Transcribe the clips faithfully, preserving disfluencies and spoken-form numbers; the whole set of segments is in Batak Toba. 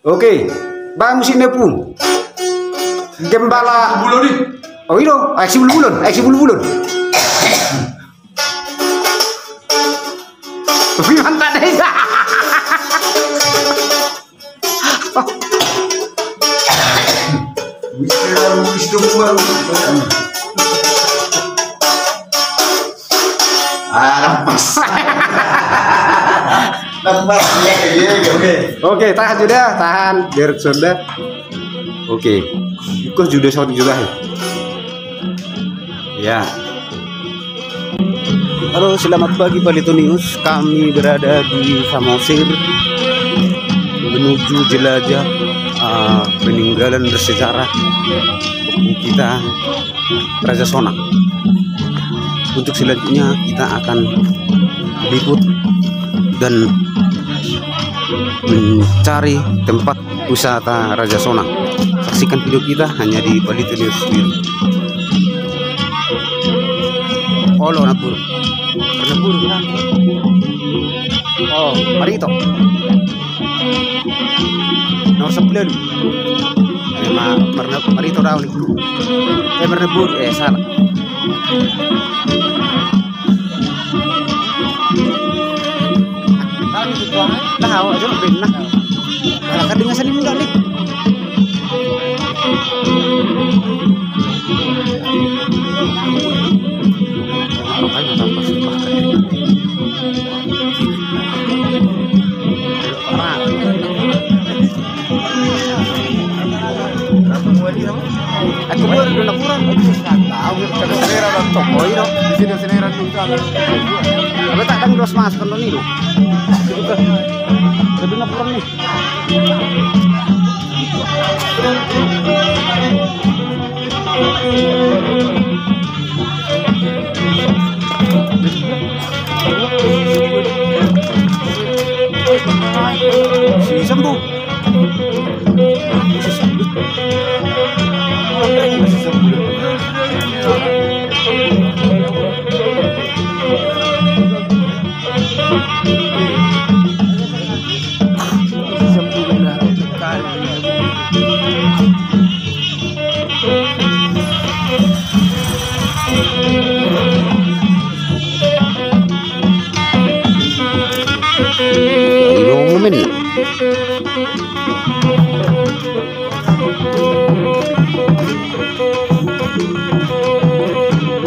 Oke. Baen musikna, Pung. Gembala. Bulon i. Oh, i do. Aek Sibulbulon, aek Sibulbulon. Tapi mantap deh. Wis, wis, wis, wis. Ah, lepas. Lepas, ya, ya, ya, oke. Oke, tahan sudah, tahan. Biar sudah. Oke. Ikut sudah, sorry, sudah. Ya. Halo, selamat pagi, Palito News. Kami berada di Samosir menuju jelajah, eh, peninggalan bersejarah kampung kita, Raja Sonang. Untuk selanjutnya kita akan meliput dan mencari tempat wisata Raja Sonang. Saksikan video kita hanya di Palito News sendiri. Olo, na buru. Pernah buru. Oh, Marito. Nomor sepuluh. Eh, ma-, pernah Marito daun itu. Eh, pernah buru. Eh, salah. Nah, awak jorok ben nah. Malah kan dengan seni muda nih. Makanya tambah sumpah kan. Parah. Aku baru dua laporan. Tahu, kita selera dan toko, iya. Di sini selera juga. Tapi tak ada dos mas, kan, ini, loh. Lebih laporan nih. Si Sembu.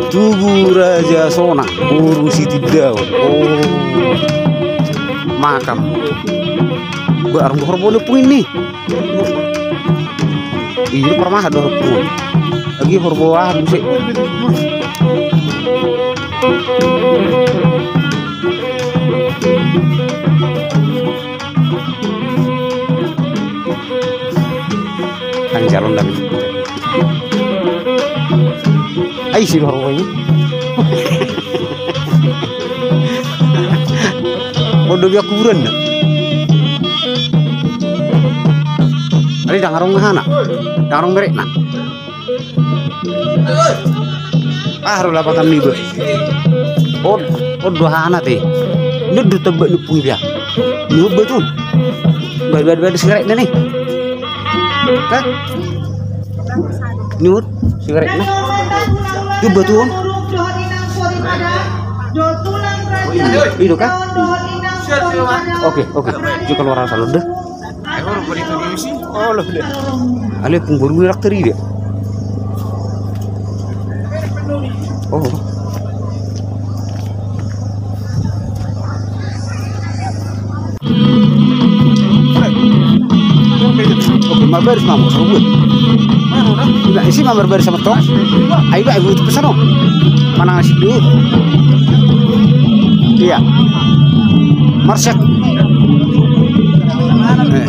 Tugu Raja Sonang, boru Sitindaon. Oh. Makam. Ba, arung horbo ni Ompung ini. Iya, parmahan do horbo. Lagi horbo aha, muse. Kan jalan dah. Ai, si horbo ini. Bodo biak kuburan dah. Ada dangarong hana. Dangarong merek nah. Ah, ro lapatan ni ba. Oh, oh, dua hana te. Ini dua tebak ni pung dia. Ini ba tu. Bad, bad, bad, sigaret dah nih. Hah? Nyut, sigaret na. Itu batu on. Itu kan? Oke, oke. Itu keluar salon deh. Oh, lo deh. Ale pung boru ni rakteri dia. Oh. Oke, marbaris ma, Bos, buat. Nah, isi ma marbaris sama tong. Ayo, ayo, itu pesan, oh. Mana ngasih dulu? Iya. Marsek. Eh.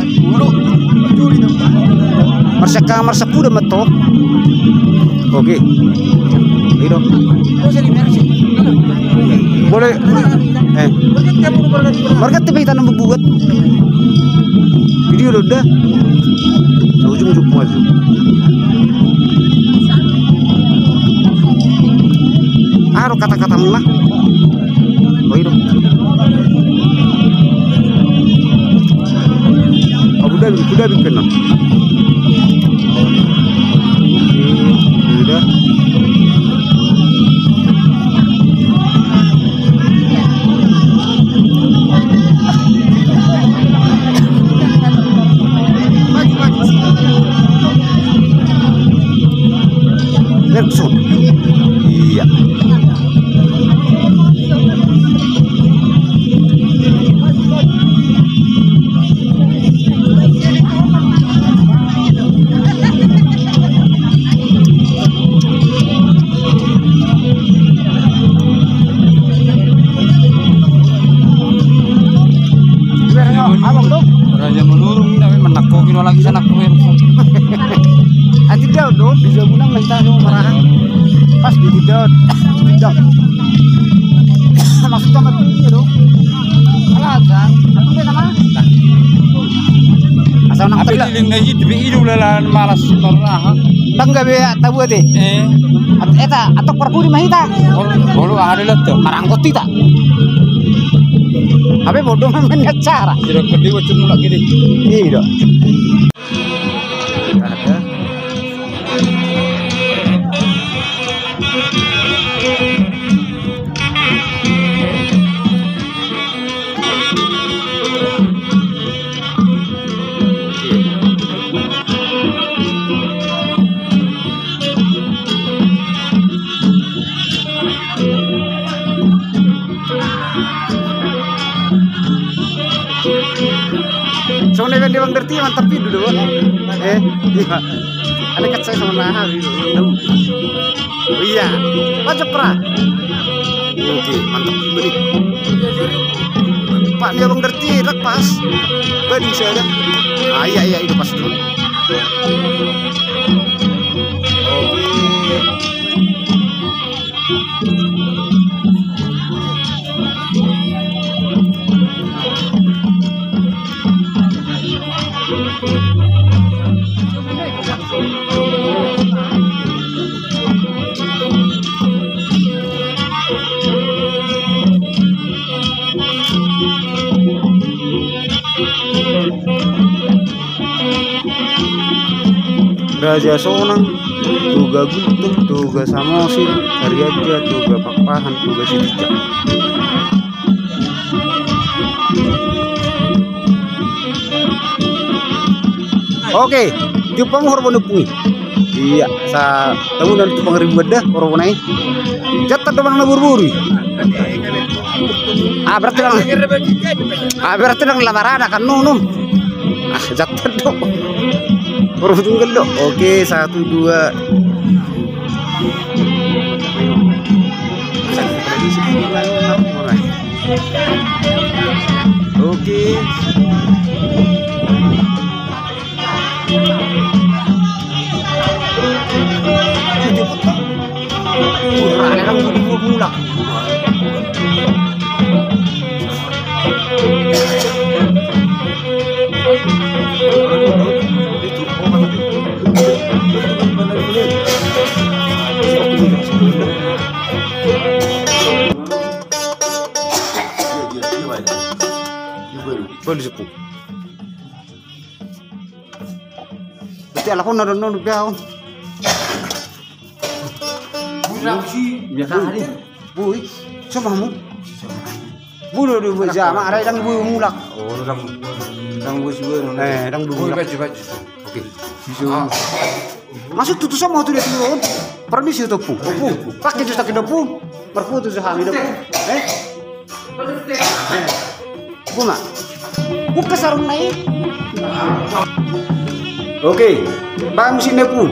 Marsek ka, marsek kuda ma tong. Oke. Iya dong. Boleh. Eh. Marga T V tanam buat. Video lo dah. Ujung-ujung maju. Aro kata-kata mula. Oh, iya dong. Abu Kudabing, kudabing pe non. Oke, sudah. Bergson. Iya. Raja menurun, tapi menakut, kira lagi sana, kue. Ati dia do, bisa guna minta lu marah. Pas di dia, tidak. Maksudnya mati dia do. Alah, apa dia nama? Asal nang apa pila. Tiling na hit, bi idu lalan malas marah. Tangga be ya, tabu ate. Eh. At-, eta, atok parpudi mahita. Bolu, bolu, ada lihat tuh. Marangkot hita. Apa bodoh main acara? Sudah gede, wajib mulak gede. Iya, dok. Songon na nian di Bang Derti, mantap pidu do. Eh, iya. Ada kat saya sama Naha gitu. Oh iya. Pajak pra. Oke, mantap pidu nih. Pak, ni Bang Derti, rak pas. Bading saya ada. Ah, iya, iya, itu pas tuh. Oke. Raja Sonang, Toga Gultom, Toga Samosir, Arianja, Toga Pakpahan, Toga Sitinjak. Oke, tiup hamu horbo ni ompung i. Iya, sa tahu nanti pangaribuan dah horbo na i. Jattan do manang na boru-boru i. Ah, berarti nang, ah, berarti nang lamarana kan, nunun. Ah, jattan do. Horbo tunggal do. Oke, satu, dua. Oke. Berarti alapon na donon be au. Biasa hari. Boi, so hamu? Boi do, boi, jama, ada dang boi mulak. Oh, dang, dang boi suwe, no. Eh, dang boi mulak. Boi, baju, baju. Oke. Masuk tutu sama tu dia tu. Permisi tu, Pu. Pu. Pakai tu sakit, Pu. Marfoto tu hami do. Eh? Bunga. Buka sarung na i. Oke. Bang, sini, Pu.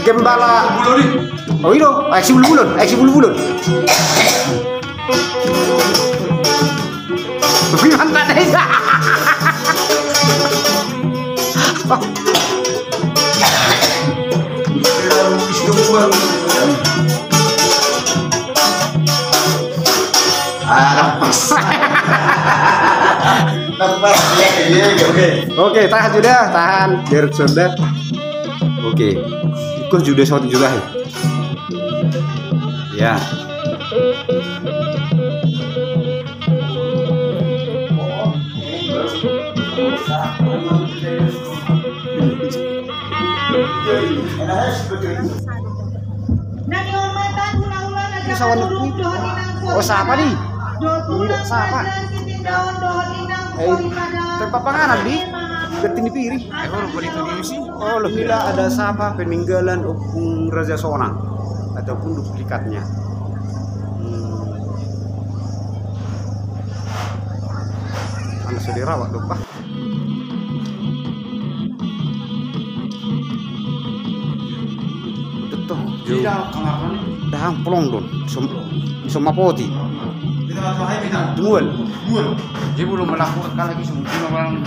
Gembala. Oh, ido. Ayo, si bulbulon. Ayo, si bulbulon. Mantap deh. Ah, lepas. Lepas, ya, ya, ya, oke. Oke, tahan sudah, tahan. Biar sudah. Oke. Ikut sudah, shot sudah. Ya. Ini sawan. Oh, sapa nih? Sapa? Eh, tempat panganan di Gertini Piri. Oh, lo bilang ada sapa peninggalan Ompung Raja Sonang ataupun duplikatnya. Hmm. Mana sudah rawat, lupa. Betul. Dahang polong don. Som-, somapoti. Mual. Dia belum melakukan lagi semua orang.